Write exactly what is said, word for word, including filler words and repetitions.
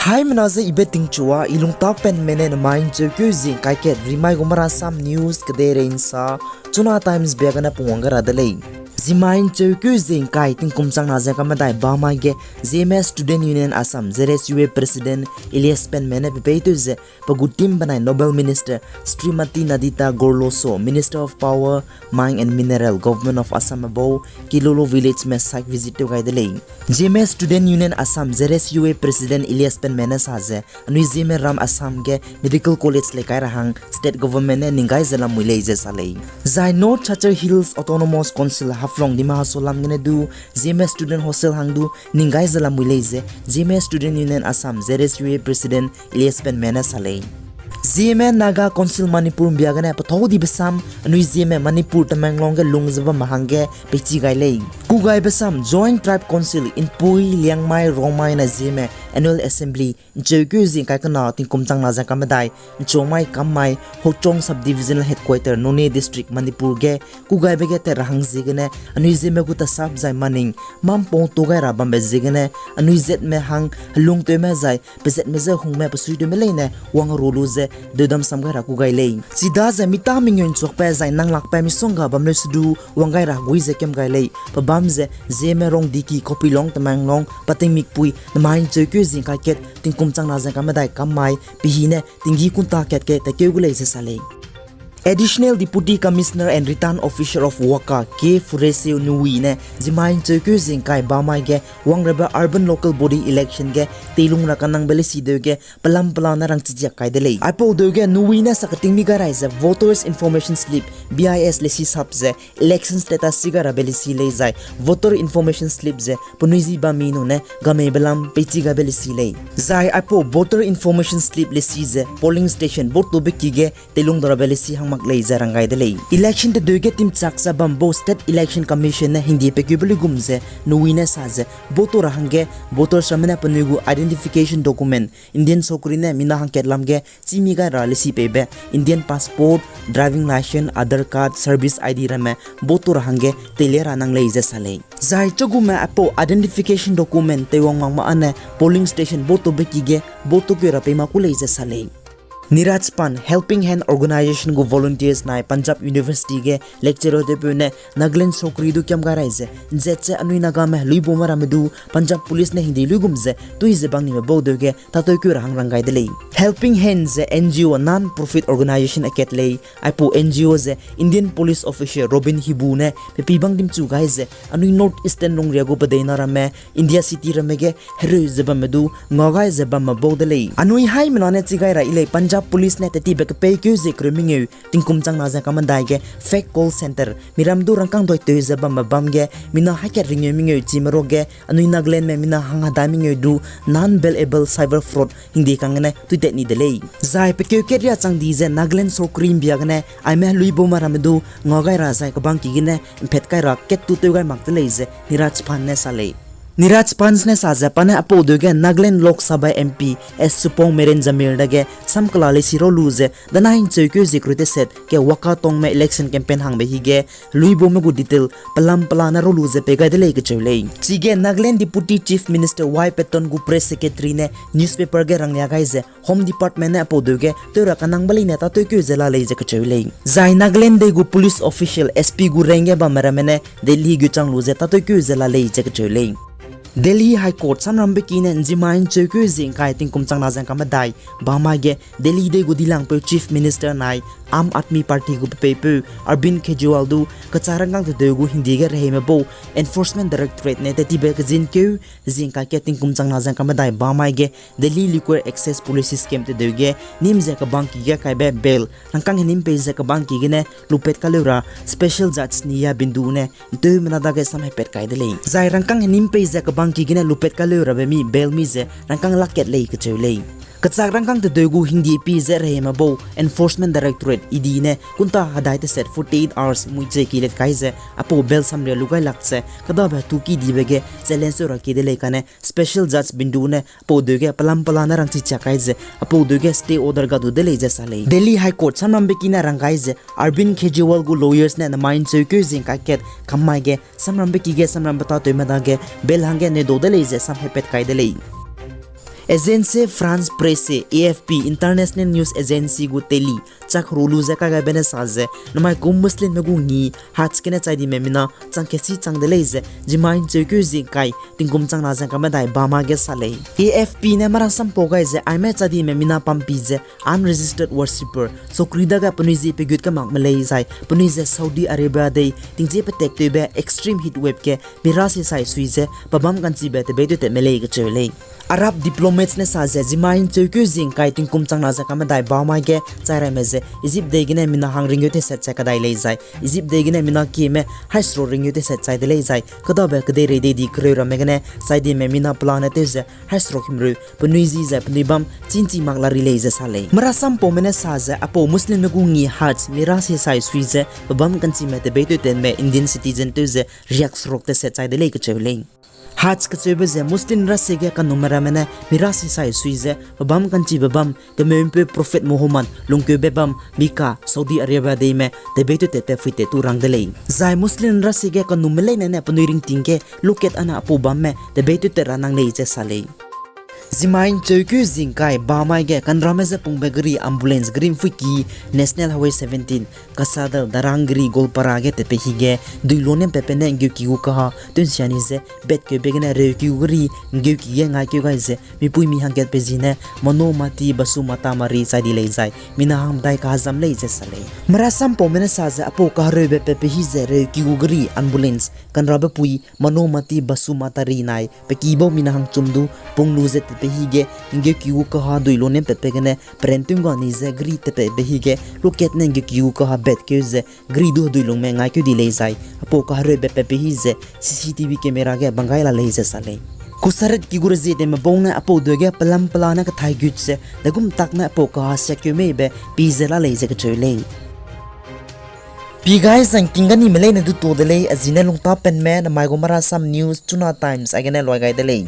Haimena ze ibe tingchua, i lungtak penme ne nemai ncheukeu zie ngkai kat rimai gu Mara Assam News kedeirei nsa, Chuna Times bia gene pungwang gai ra de lei. Zimai ncheukeu zie ngkai tingkum changna ze kamedai bamai ge, Zeme Student Union Assam, Z S U A President Elias Penme ne pepeitew ze, pe gu team benai Noble Minister Srimati Nadita Gorloso, Minister of Power, Mine and Mineral, Government of Assam bau, Kilolo Village me site visit tew gai de lei. Zeme Student Union Assam, Z S U A President Elias Penme ne sa ze, anui Zeme ram Assam ge Medical College lei kai ra hang State Government ne ning gai ze lamui lei ze sa lei. Zai North Cachar Hills Autonomous Council Haflong Dima Hasao lam gene du Zeme Student Hostel hang du ning gai ze lamui lei ze Zeme Student Union Assam, Z S U A President Elias Penme ne sa lei. Zeme Naga Council Manipur mbia gene pethâu dibe sam anui Zeme Manipur Tamenglong ge lung ze bamme hangge peichi gai lei. Kugaibe sam Joint Tribe Council Inpui, Liangmai, Rongmai na Zeme Annual Assembly ncheukeu zie ngkai kena tingkum changna ze kamedai, Nchomai Kammai, Hochong Subdivisional Headquarter, Noney District, Manipur ge kugaibe ge tat ra hang ziegene anui Zeme gu tasap zai maning mampau tu gai ra bambe ziegene anui zatme hang helungtewme zai pezatme je hungme pesuitewme leine wang ru lu ze deudam sam gai ra kugai lei. Chidaze mi ta mengeu nchuakbe zai nanglakbe misongga bam leu sedu wang gai ra hegui ze kem gai lei. Pebam ze Zeme Rongdiki, Kopilong, Tamenglong, Patingmikpui, nemai ncheukeu zie ngkai kat tingkum changna ze kamedai Kammai pehine tinggi kunta kat ge tatkeu gu lei ze sa lei. Additional Deputy Commissioner and Return Officer of Waka, K Fureseu Nui ne zimai ncheukeu zie ngkai bamai ge wangrabe Urban Local Body Election ge teilung ra kanangbe leisi deu ge pelam pelane rangchichiak kai de lei. Aipau deu ge Nui ne sa keting mi gai rai ze Voters Information Slip, V I S lesi sap ze election status si gai rabe lesi lei zai Voter Information Slip ze penui zi bam mi nune gameibe lam peichi gaibe lesi lei. Zai aipau Voter Information Slip lesi ze polling station vote tobe ki ge teilung da rabe lesi hang mak lei ze rang gai de lei. Election tedeu ge timchak ze bam bau State Election Commission ne hingdie pekeube luigum ze Nui ne sa ze vote ra hangge voters ramme ne penui gu identification document, Indian sokri ne mina hangkat lam ge chî mi gai ra lesi peibe Indian passport, driving licence, Aadhaar card, service I D ramme vote ra hangge teilia ra nang lei ze sa lei. Zai chugume aipau identification document teiwang mak ma ane polling station vote tobe ki ge vote keu ra pei ma ku lei ze sa lei. Niraj Pant, Helping Hand Organisation gu volunteers nai Punjab University ge lecturer tewpeu ne Nagaland sokri du kiam gai rai ze nzat ze anui Nagame heluibaume ramme du Punjab Police ne hingdie luigum ze tui ze bang nime bau deu ge tâtewkeu ra hang rang gai de lei. Helping Hand ze N G O, non-profit organisation akat lei. Aipau N G O ze Indian police officer Robin Hibu ne pepi bang dimchu gai ze anui North Eastern lungria gu pedeina ramme, India city ramme ge hereu ze bamme du ngau gai ze bamme bau de lei. Anui haimena ne chi gai ra i lei Punjab Police ne tetibe kepeikeu ze kereu mengeu tingkum changna ze kamedai ge fake call centre, miram du rangkâng dui tew ze bamme bam ge mina haikat ringeu mengeu chime ruage anui Nagalandme mina hang hedai mengeu du non-bailable cyber fraud hingdie kang gene tuitat ni de lei. Zai pekeu kat ria chang di ze Nagaland sokri mbia gene aime heluibaume ramme du ngau gai ra zai kebang ki gene mphat kai ra kat tu tew gai mak de lei ze Niraj Pant ne sa lei. Niraj Pant ne sa ze pa ne aipau deu ge Nagaland Lok Sabha M P S Supong Meren Jamir dage samkela leisi rau lu ze danai ncheukeu zie kereu teset ge Waka tongme election campaign hangbe hi ge heluibaume gu detail pelam pelane rau lu ze pei gai de lei kacheu lei. Chige Nagaland Deputy Chief Minister Y Patton gu press secretary ne newspaper ge ranglia gai ze Home Department ne aipau deu ge tew ra kanangbe leine tâtewkeu ze la lei ze kacheu lei. Zai Nagaland dei gu police official S P gu rank ge bamme ramme ne Delhi gu chang lu ze tâtewkeu ze la lei ze kacheu lei. Delhi High Court samrambe ki ne nzimai ncheukeu zie ngkai tingkum changna ze ngka medai bamai ge Delhi dei gu dilangpeu Chief Minister nai Aam Aadmi Party gu pepeipeu Arvind Kejriwal du kachak rangkâng tedeu gu hingdie ge reheime bau Enforcement Directorate ne tetibe kezinkeu zie ngkai kat tingkum changna ze ngka medai bamai ge Delhi Liquor Access Policy Scheme tedeu ge nîm ze kebang ki ge kaibe bail rangkâng henim pei ze kebang ki gene lupat kaleu ra Special Judge Niya Bindu ne nteumena dage samhepat kai de lei. Zai rangkâng henim pei ze kebang ki gene lupat kaleu rabe mi bail mi ze rangkâng lak kat lei kacheu lei. Kachak rangkâng tedeu gu hingdie pi ze reheime bau Enforcement Directorate, E D ne kunta hedai teset forty-eight hours mui ze ki let kai ze aipau bail samria lu gai lak ze kêdabe tu ki dibe ge challenge tew ra ki de lei kane Special Judge Bindu ne aipau deu ge pelam pelane rangchichiak kai ze aipau deu ge stay order ga du de lei ze sa lei. Delhi High Court samrambe ki ne rang gai ze Arvind Kejriwal gu lawyers ne nemai ncheukeu zie ngkai kat kam mai ge samrambe ki ge samrambe tâtewme dage bail hangge nedau de lei ze samhepat kai de lei. Agence France-Presse, A F P, International News Agency gu teli chak ru lu ze kai gaibe ne sa ze, namai kum Muslimme gu ngi Hajj gene chai dime mina chang kesi chang de lei ze, zimmai ncheukeu zie kai tingkum chang na ze kamedai bamai ge sa lei. A F P ne marasampau gai ze, aime chai dime mina pampi ze unregistered worshipper, sokri dage penui zie pegut kemak me lei zai penui ze Saudi Arabia dei tingchie petektewbe extreme heat wave ge mira sisai sui ze pebâm ka'nchibe tebei tewtat me lei kacheu lei. Arab diplomats ne sa ze, zimmai ncheukeu zie kai tingkum chang na ze kamedai bamai ge chai raime ze Egypt dei gene mina hang ringgeu teset chai kadai lei zai Egypt dei gene mina kieme haisro ringgeu teset chai de lei zai kêdabe kedeirei dei di kereu ramme gene chai dime mina pelane tew ze haisro himreu penui zi ze penui bam chînchi mak la ri lei ze sa lei. Marasampaume ne sa ze, apau Muslimme gu ngi Hajj mira sisai sui ze pebâm ka'nchime tebei tewtatme Indian citizen tew ze riak seruk teset chai de lei kacheu lei. Hajj kacheube ze Muslim rasie ge kanumme ramme ne mira sisai sui ze pebâm ka'nchibe bam, kemeupeu Prophet Muhammad lungkeube bam Mecca, Saudi Arabia deime tebei tewtatbe fuitat tu rang de lei. Zai Muslim rasie ge kanumme leine ne penui ringting ge lukat ane apau bamme tebei tewtat ra nang lei ze sa lei. Zimmai ncheukeu zie kai bamai ge kanrame je pungbe geri ambulance geri mpuiki National Highway seventeen, Kasadal Darang geri Goalpara ge tatpe hige duilone patpe ne nggeuki gu kaha tewnsia ni ze batkeube gene reuki gu geri nggeuki ge ngaikeu gai ze mipuimi hangkatpe zi ne Manumati Basumata Mari chai di lei zai mina hang medai kahazam lei ze sa lei. Marasampaume ne sa ze apau kahereube patpe hi ze reuki gu geri ambulance kanrabe pui Manumati Basumata Mari nai pe kibau mina hangchum du pung lu ze tatpe hige nggeuki gu kaha duilone patpe gene perentung ga ni ze geri tatpebe hige lukat ne nggeuki gu kaha batkeu ze geri du heduilungme ngaikeu di lei zai apau kahereube patpe hi ze C C T V camera ge bang gai la lei ze sa lei. Kusaret ki gu rezie tewme bau ne apau dege pelam pelane kathai gut ze degum tak ne apau kaha siakkeu meibe pi ze la lei ze kacheu lei. Pi gai zangking ga nime leine du to de lei, a zi ne lungtapenme namai gu Marasam News, Chuna Times aigene luai gai de lei.